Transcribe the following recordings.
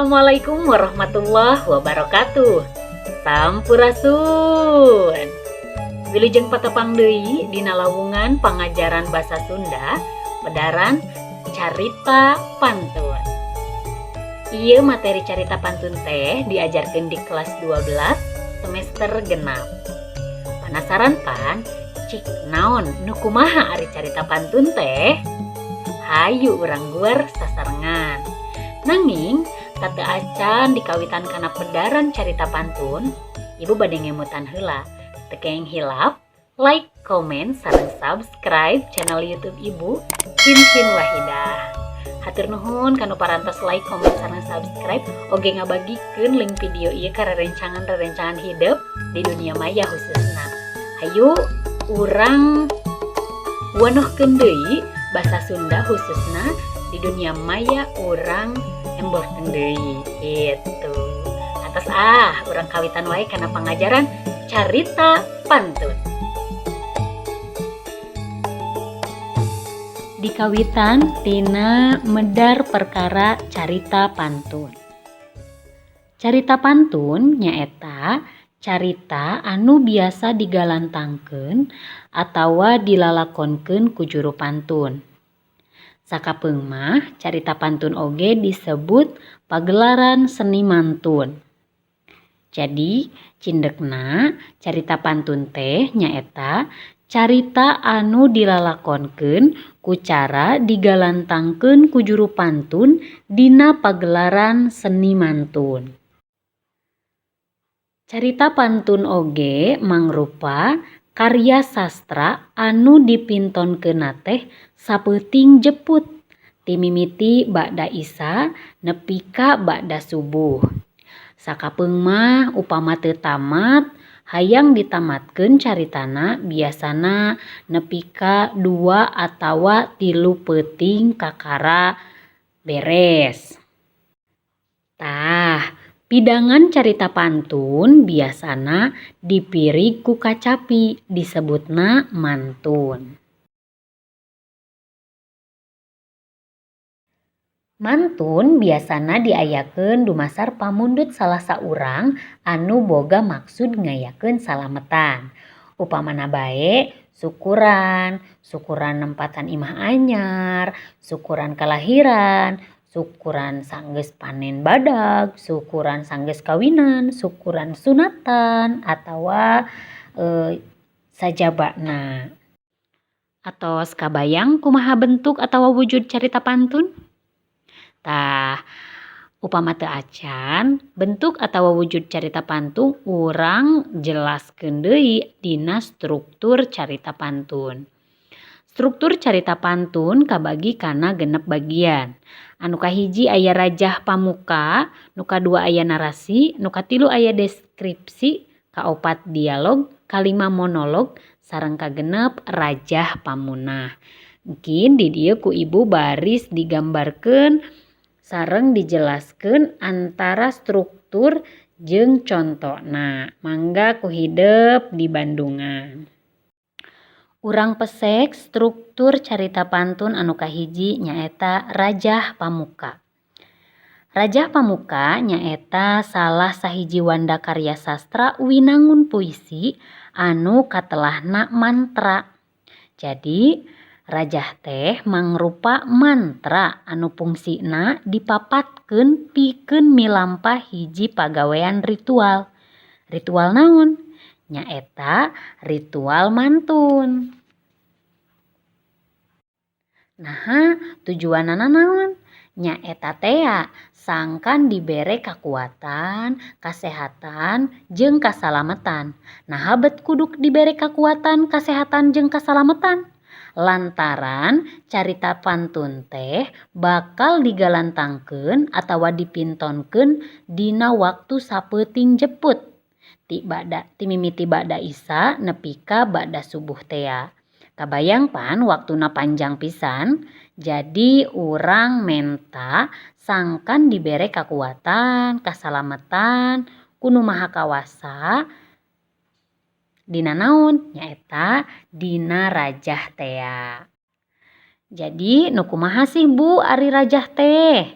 Assalamualaikum warahmatullahi wabarakatuh. Sampurasun. Wilujeng patepang deui dina lawungan pangajaran basa Sunda pedaran carita pantun. Ieu materi carita pantun teh diajarkeun di kelas 12 semester genap. Penasaran pan? Cik naon nu kumaha ari carita pantun teh? Hayu urang guar sasarengan. Nanging sateu acan dikawitan kana pedaran carita pantun, ibu bade ngemutan heula. Teu kenging hilap, like, komen, sareng subscribe channel YouTube Ibu Hinhin Wahidah. Hatur nuhun kanu parantos like, komen, sareng subscribe, oge ngabagikeun link video ieu ka rerencangan-rerencangan hidep di dunia maya khususna. Hayu urang wanohkeun deui basa Sunda khususna di dunia maya, urang emborkeun deui gitu. Atos ah, urang kawitan wae kana pangajaran carita pantun. Dikawitan tina medar perkara carita pantun. Carita pantun nyaeta carita anu biasa digalantangkeun atawa dilalakonkeun ku juru pantun. Sakapeung mah carita pantun oge disebut pagelaran seni mantun. Jadi cindekna carita pantun teh nyaeta carita anu dilalakonkeun ku cara digalantangkeun ku juru pantun dina pagelaran seni mantun. Carita pantun oge mangrupa karya sastra anu dipintonkeunna teh sapeuting jeput ti mimiti ba'da Isya nepi ka ba'da subuh. Sakapeung mah upama teu tamat hayang ditamatkeun caritana biasana nepi ka 2 atawa 3 peuting kakara beres. Tah, pidangan carita pantun biasana dipirig ku kacapi disebutna mantun. Mantun biasana diayakeun dumasar pamundut salah saurang anu boga maksud ngayakeun salametan. Upamana bae syukuran, syukuran nempatan imah anyar, syukuran kalahiran, syukuran sanggeus panen badag, syukuran sanggeus kawinan, syukuran sunatan atawa sajabana. Atos kabayang kumaha bentuk atawa wujud carita pantun? Tah, upama teu acan bentuk atawa wujud carita pantun urang jelaskeun deui dina struktur carita pantun. Struktur carita pantun kabagi kana 6 bagian. Anu kahiji aya rajah pamuka, nu kadua aya narasi, nu katilu aya deskripsi, kaopat dialog, kalima monolog, sareng kagenep rajah pamunah. Mungkin di dieu ku ibu baris digambarkeun sareng dijelaskeun antara struktur jeung contona. Mangga ku hidep di Bandungan. Urang pesek struktur carita pantun anu kahiji nyaeta rajah pamuka. Rajah pamuka nyaeta salah sahiji wanda karya sastra winangun puisi anu katelahna mantra. Jadi rajah teh mangrupa mantra anu fungsina dipapatkeun pikeun milampah hiji pagawean ritual. Ritual naon? Nyaeta ritual mantun. Naha tujuanana naon? Nyaeta tea sangkan dibere kakuatan, kasehatan, jeung kasalametan. Naha bet kudu dibere kakuatan, kasehatan, jeung kasalametan? Lantaran carita pantun teh bakal digalantangkeun atawa dipintonkeun dina waktu sapeuting jeput. Ti mimiti ba'da Isya nepi ka ba'da subuh tea. Kabayang pan waktuna panjang pisan, jadi urang menta sangkan dibere kakuatan, kasalametan, ku Nu Maha Kawasa dina naon? Nyaeta dina rajah tea. Jadi nu kumaha sih Bu ari rajah teh?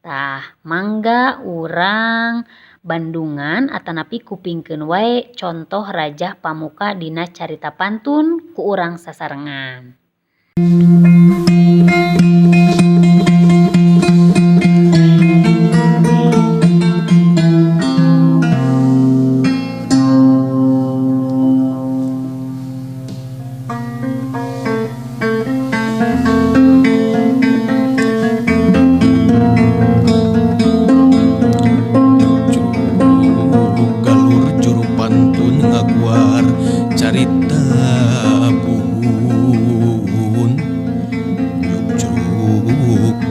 Tah mangga urang bandungan atanapi kupingkeun wae contoh rajah pamuka dina carita pantun ku urang sasarengan.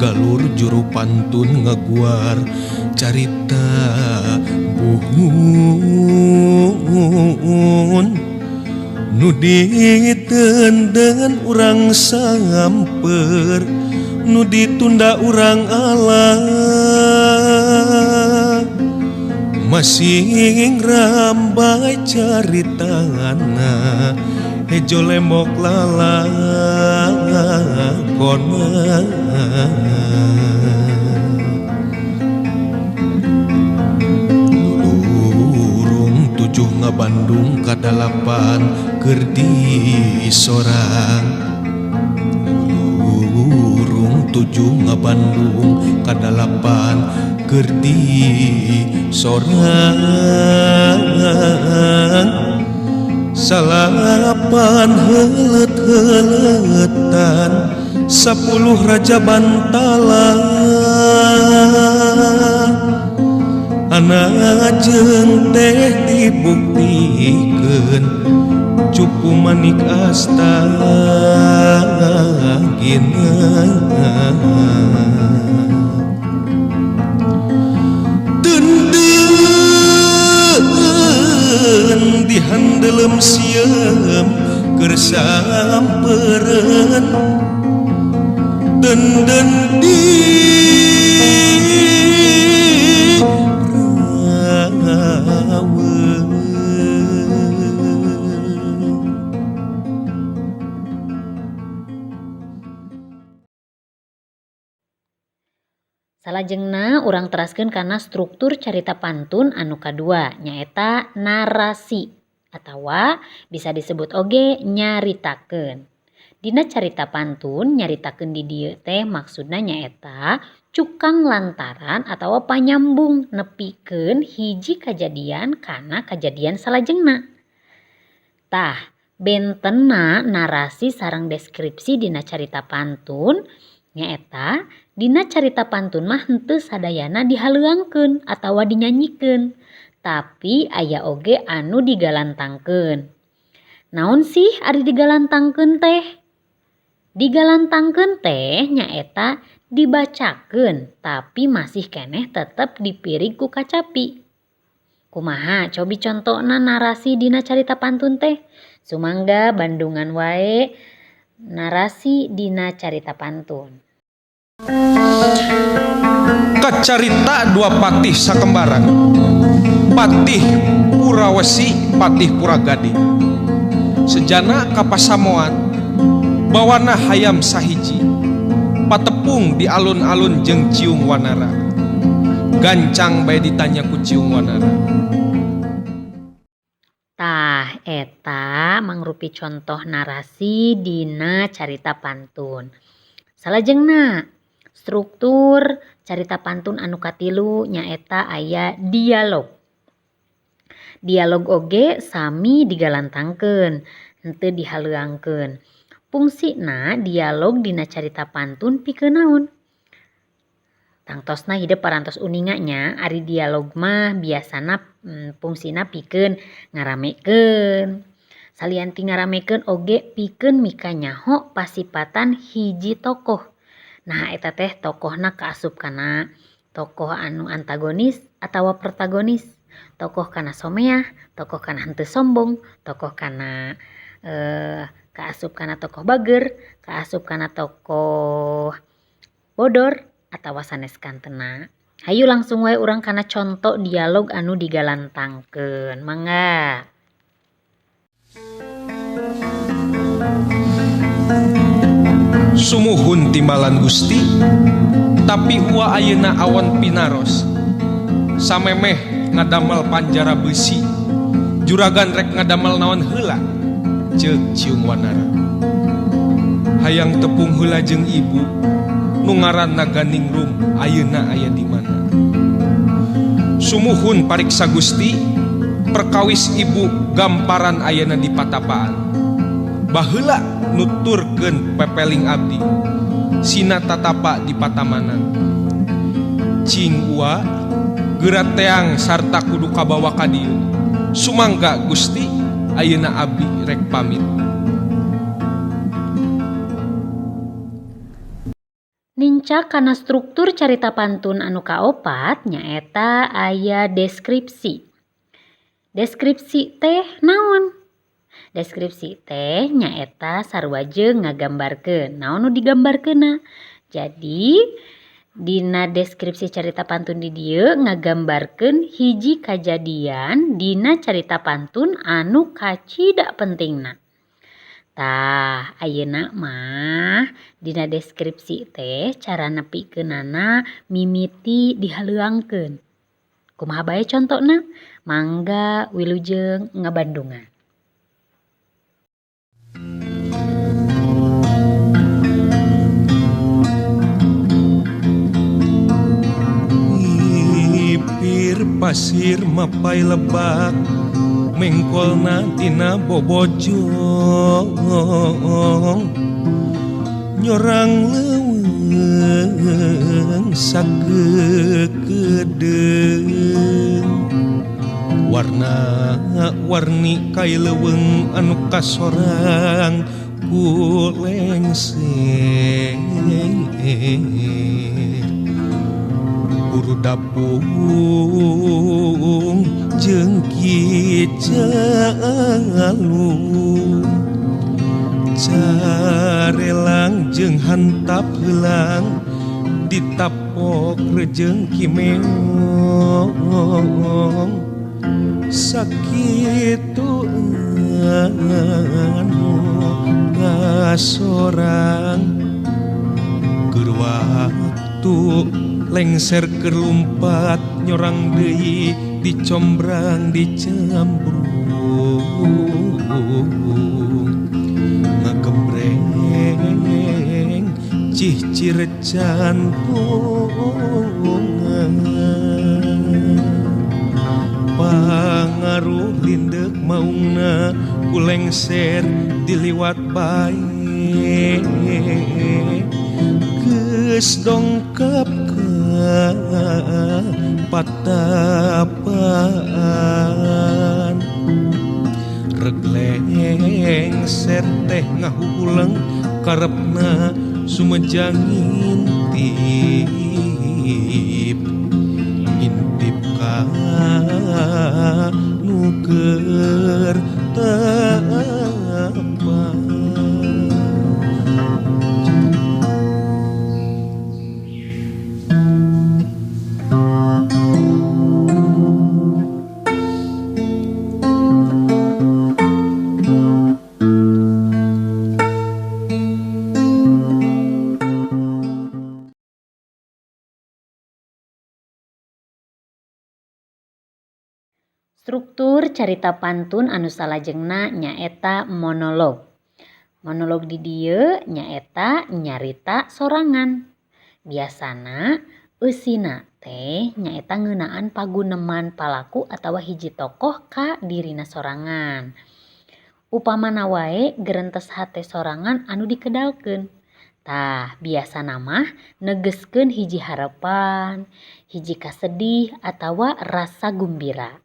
Galur juru pantun ngaguar carita buhun nu ditenden urang samper nu ditunda urang ala masing rambai caritana hejo lembok lalakona. Lulurung tujuh ngabandung kadalapan keur disorang. Lulurung tujuh ngabandung kadalapan keur disorang. Salapan heuleut-heuletan 10 raja bantala anak jeung teh dibuktikeun cupu manik asta gina. Denden dihandelem sieum keur sampereun denden di raweun. Salajengna urang teraskeun kana struktur carita pantun anu kadua nyaeta narasi atawa bisa disebut oge nyaritakeun. Dina carita pantun nyaritakeun di dieu teh maksudna nyaeta cukang lantaran atawa panyambung nepikeun hiji kajadian kana kajadian salajengna. Tah, bentenna narasi sareng deskripsi dina carita pantun nyaeta dina carita pantun mah henteu sadayana dihaleuangkeun atawa dinyanyikeun, tapi aya oge anu digalantangkeun. Naon sih ari digalantangkeun teh? Digalantangkeun teh nyaeta dibacakeun tapi masih keneh tetep dipirig ku kacapi. Kumaha cobi contona narasi dina carita pantun teh? Sumangga bandungan wae narasi dina carita pantun. Kacarita dua patih sakembaran, Patih Purawesi, Patih Puragadi. Sejana kapasamoan, bawana hayam sahiji, patepung di alun-alun jeung Ciung Wanara. Gancang bae ditanya ku Ciung Wanara. Tah eta mangrupi contoh narasi dina carita pantun. Salajengna struktur carita pantun anu katilu nyaeta aya dialog. Dialog oge sami digalantangkeun, henteu dihaleuangkeun. Fungsina dialog dina carita pantun pikeun naon? Tangtosna hidep parantos uninga nya, ari dialog mah biasana fungsina pikeun ngaramekeun. Salian ti ngaramekeun oge pikeun mika nyaho pasipatan hiji tokoh. Nah eta teh tokohna kaasup kana tokoh anu antagonis atawa protagonis, tokoh kana someah, tokoh kana henteu sombong, tokoh kana kaasup kana tokoh bager, kaasup kana tokoh bodor atawa sanes kantena. Hayu langsung wae urang kana conto dialog anu digalantangkeun. Mangga. Sumuhun timbalan Gusti, tapi ua ayeuna awon pinaros. Samemeh ngadamel panjara besi, juragan rek ngadamel naon heula, ceuk Ciung Wanara. Hayang tepung heula jeung ibu, nu ngaranna Ganingrum ayeuna aya di mana. Sumuhun pariksa Gusti, perkawis ibu gamparan ayeuna di patapaan. Baheula nuturkeun pepeling abdi, sina tatapa di patamanan. Cing ua geura teang sarta kudu kabawa ka dieu. Sumangga Gusti, ayeuna abdi rek pamit. Nincak kana struktur carita pantun anu kaopat nyaeta aya deskripsi. Deskripsi teh naon? Deskripsi teh nyaeta sarua jeung ngagambarkeun. Naon nu digambarkeunna? Jadi dina deskripsi carita pantun di dieu ngagambarkeun hiji kajadian dina carita pantun anu kacida pentingna. Tah, ayeuna mah dina deskripsi teh cara nepikeunana mimiti dihaleuangkeun. Kumaha bae contona? Mangga wilujeng ngabandungan. Ipir pasir mapai lebak, mengkolna dina bobojong, nyorang leuweung sakekedeung, warna-warni kai leuweung anu kasorang ku lengser. Buru dapung jeung Ki Calung, carelang jeung hantap heulang, ditapok rejeng Ki Meong. Sakitu anu kasorang, keur waktu lengser keur lumpat nyorang deui dicombrang dicambrung, ngagembreng cihcir cantungan. Pangaruh lindek maungna ku lengser diliwat bae, geus dongkap ka patapaan. Reg lengser teh ngahuleng karepna sumejang ngintip, ngintip ka nu keur tapa. Struktur carita pantun anu salajengna nyaeta monolog. Monolog di dieu nyaeta nyarita sorangan. Biasana eusina teh nyaeta ngeunaan paguneman palaku atawa hiji tokoh ka dirina sorangan. Upamana wae gerentes hate sorangan anu dikedalkeun. Tah, biasana mah negeskeun hiji harepan, hiji kasedih atawa rasa gumbira.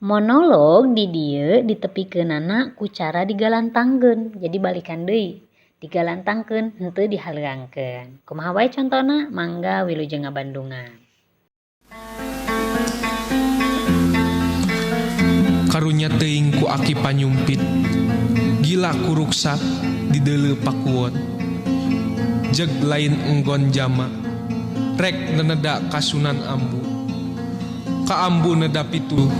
Monolog di dieu ditepikeunana ku cara digalantangkeun. Jadi balikan deui, digalantangkeun henteu dihaleuangkeun. Kumaha wae contona? Mangga wilujeng ngabandungan. Karunya teuing ku aki panyumpit, gila ku ruksak di deuleu pakuwon. Jeg lain enggon jama, rek neneda kasunan ambu. Ka ambu neda pituh,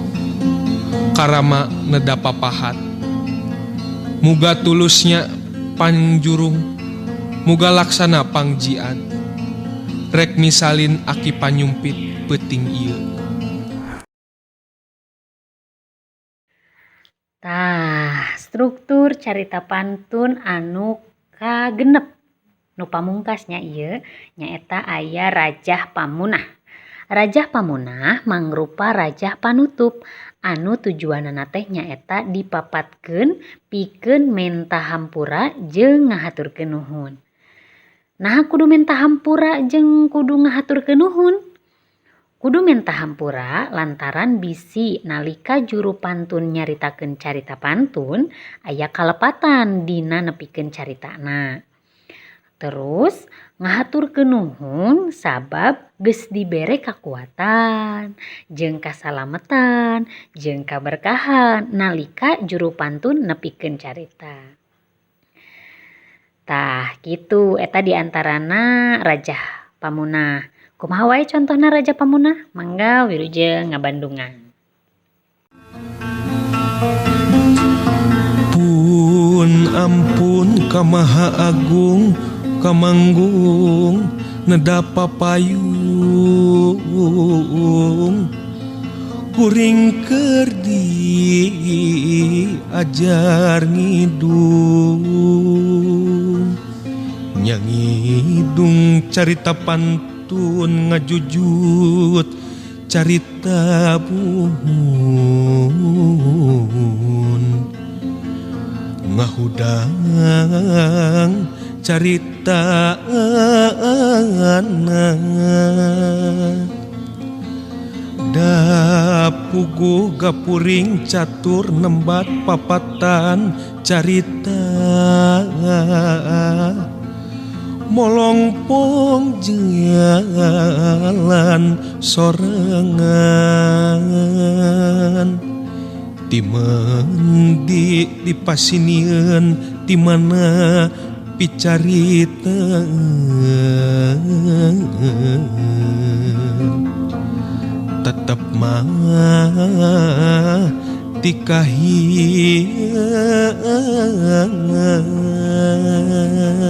karama neda papahat. Muga tulusnya panjurung Muga laksana pangjian rek misalin aki panyumpit peuting ieu. Tah, struktur carita pantun anu kagenep nu pamungkasnya ieu nyaeta aya Rajah Pamunah. Rajah Pamunah mangrupa rajah panutup anu tujuanana teh nyaeta dipapatkeun pikeun menta hampura jeung ngahaturkeun nuhun. Naha kudu menta hampura jeung kudu ngahaturkeun nuhun? Kudu menta hampura lantaran bisi nalika juru pantun nyaritakeun carita pantun aya kalepatan dina nepikeun caritana. Terus ngahaturkeun nuhun sabab geus dibere kakuatan jeung kasalametan jeung kaberkahan nalika juru pantun nepikeun carita. Tah kitu eta diantarana Rajah Pamunah. Kumaha wae contohna Raja Pamunah? Mangga wilujeng ngabandungan. Pun ampun ka Maha Agung kamanggung neda papayung kuring keur diajar ngidung nyangidung carita pantun ngajujut carita buhun ngahudang carita anak dapugu gapuring catur nembat papatan carita molongpong jalan sorangan timendi dipasinieun ti mana picarita tetep mah tikahiangan.